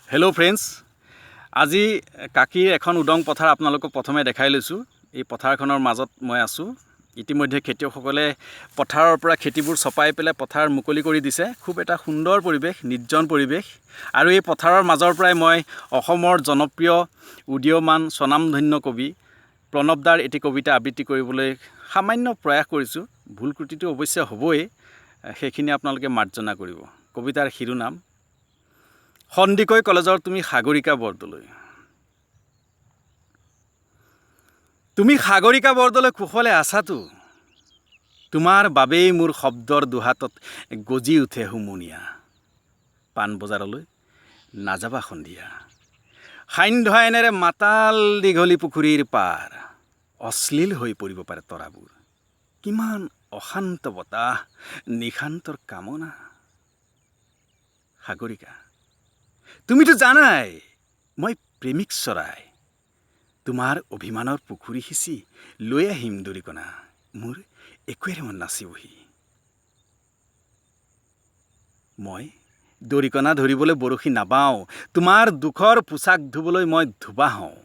Hello' friends, আজি কাকীৰ এখন উদং পথাৰ আপোনালোকক প্ৰথমে দেখাই লৈছোঁ। এই পথাৰখনৰ মাজত মই আছোঁ। ইতিমধ্যে খেতিয়কসকলে পথাৰৰ পৰা খেতিবোৰ চপাই পেলাই পথাৰ মুকলি কৰি দিছে। খুব এটা সুন্দৰ পৰিৱেশ, নিৰ্জন পৰিৱেশ। আৰু এই পথাৰৰ মাজৰ পৰাই মই অসমৰ জনপ্ৰিয় উদীয়মান স্বনামধন্য কবি প্ৰণৱ দাৰ এটি কবিতা আবৃত্তি কৰিবলৈ সামান্য প্ৰয়াস কৰিছোঁ। ভুল ক্ৰুটিটো অৱশ্যে হ'বই, সেইখিনি আপোনালোকে মাৰ্জনা কৰিব। কবিতাৰ শিৰোনাম সন্দিকৈ কলেজৰ তুমি সাগৰিকা বৰদলৈ। তুমি সাগৰিকা বৰদলৈ কুশলে আছাতো? তোমাৰ বাবেই মোৰ শব্দৰ দুহাতত গজি উঠে হুমুনিয়া। পাণবজাৰলৈ নাযাবা সন্ধিয়া, সান্ধ্য আইনেৰে মাতাল দীঘলী পুখুৰীৰ পাৰ। অশ্লীল হৈ পৰিব পাৰে তৰাবোৰ। কিমান অশান্ত বতাহ, নিশান্তৰ কামনা। সাগৰিকা, তুমিতো জানাই মই প্ৰেমিক চৰাই। তোমাৰ অভিমানৰ পুখুৰী সিঁচি লৈ আহিম দৰিকণা, মোৰ একুৱেৰিয়ামত নাচিবহি। মই দৰিকণা ধৰিবলৈ বৰশী নাবাওঁ, তোমাৰ দুখৰ পোছাক ধুবলৈ মই ধোবা হওঁ।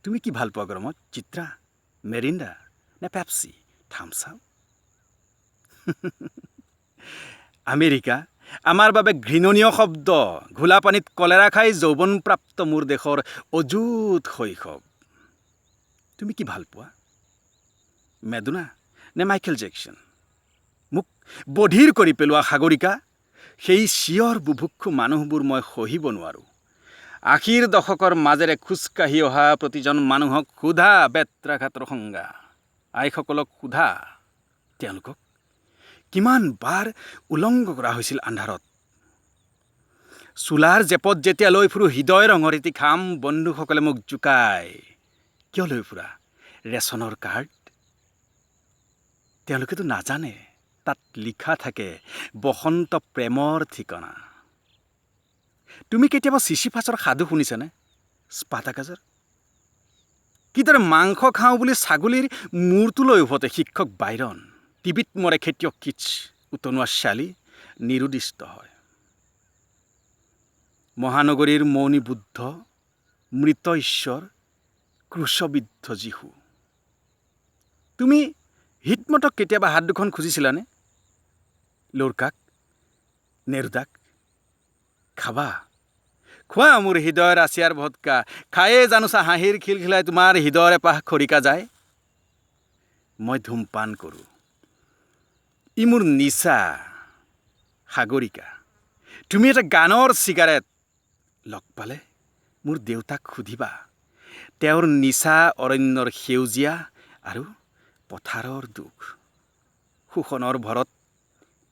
তুমি কি ভাল পোৱা গৰমত? চিত্ৰা, মেৰিণ্ডা নে পেপচি, থামছ আপ? আমেৰিকা আমাৰ বাবে ঘৃণনীয় শব্দ। ঘোলা পানীত কলেৰা খাই যৌৱনপ্ৰাপ্ত মোৰ দেশৰ অযুত শৈশৱ। তুমি কি ভাল পোৱা? মেডোনা নে মাইকেল জেকচন? মোক বধিৰ কৰি পেলোৱা সাগৰিকা, সেই চিঞৰ বুভুক্ষু মানুহবোৰ মই সহিব নোৱাৰোঁ। 80ৰ দশকৰ মাজেৰে খোজকাঢ়ি অহা প্ৰতিজন মানুহক সোধা বেত্ৰাঘাতৰ সংজ্ঞা। আইসকলক সোধা, তেওঁলোকক কিমান বাৰ উলংগ কৰা হৈছিল আন্ধাৰত। চোলাৰ জেপত যেতিয়া লৈ ফুৰোঁ হৃদয় ৰঙৰ এটি খাম, বন্ধুসকলে মোক জোকায়, কিয় লৈ ফুৰা ৰেচনৰ কাৰ্ড? তেওঁলোকেতো নাজানে তাত লিখা থাকে বসন্ত প্ৰেমৰ ঠিকনা। তুমি কেতিয়াবা চিচিফাছৰ সাধু শুনিছানে? স্পাটাকাজৰ কিদৰে মাংস খাওঁ বুলি ছাগলীৰ মূৰটো লৈ উভতে শিক্ষক বাইৰন, টিভিত মৰে খেতিয়ক কিটছ, উতনুৱা ছোৱালী নিৰুদ্দিষ্ট হয়। মহানগৰীৰ মৌনী বুদ্ধ, মৃত ঈশ্বৰ, ক্ৰুচবিদ্ধ যীশু। তুমি হিটমতক কেতিয়াবা হাত দুখন খুজিছিলানে? লুৰকাক, নেৰুদাক? খাবা, খোৱা মোৰ হৃদয়ৰ আছিয়াৰ ভদকা। খায়ে জানোচা হাঁহিৰ খিলখিলাই তোমাৰ হৃদয়ৰ এপাহ খৰিকা যায়। মই ধূমপান কৰোঁ, ই মোৰ নিচা। সাগৰিকা, তুমি এটা গানৰ চিগাৰেট। লগ পালে মোৰ দেউতাক সুধিবা, তেওঁৰ নিচা অৰণ্যৰ সেউজীয়া আৰু পথাৰৰ দুখ। শোষণৰ ভৰত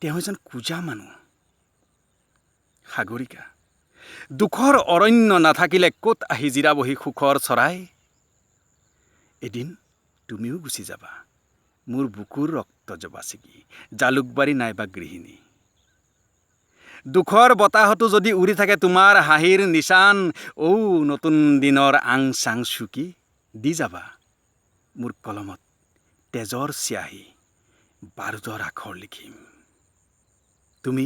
তেওঁ এজন কুঁজা মানুহ। সাগৰিকা, দুখৰ অৰণ্য নাথাকিলে ক'ত আহি জিৰাবহি সুখৰ চৰাই? এদিন তুমিও গুচি যাবা মোৰ বুকুৰ ৰক্ত জবা ছিগি, জালুকবাৰী নাইবা গৃহিণী। দুখৰ বতাহতো যদি উৰি থাকে তোমাৰ হাঁহিৰ নিচান, ঔ নতুন দিনৰ আং চাং চুকি দি যাবা মোৰ কলমত তেজৰ চিয়াহী, বাৰুদৰ আখৰ লিখিম। তুমি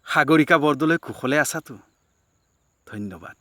সাগৰিকা বৰদলৈ কুশলে আছাতো? ধন্যবাদ।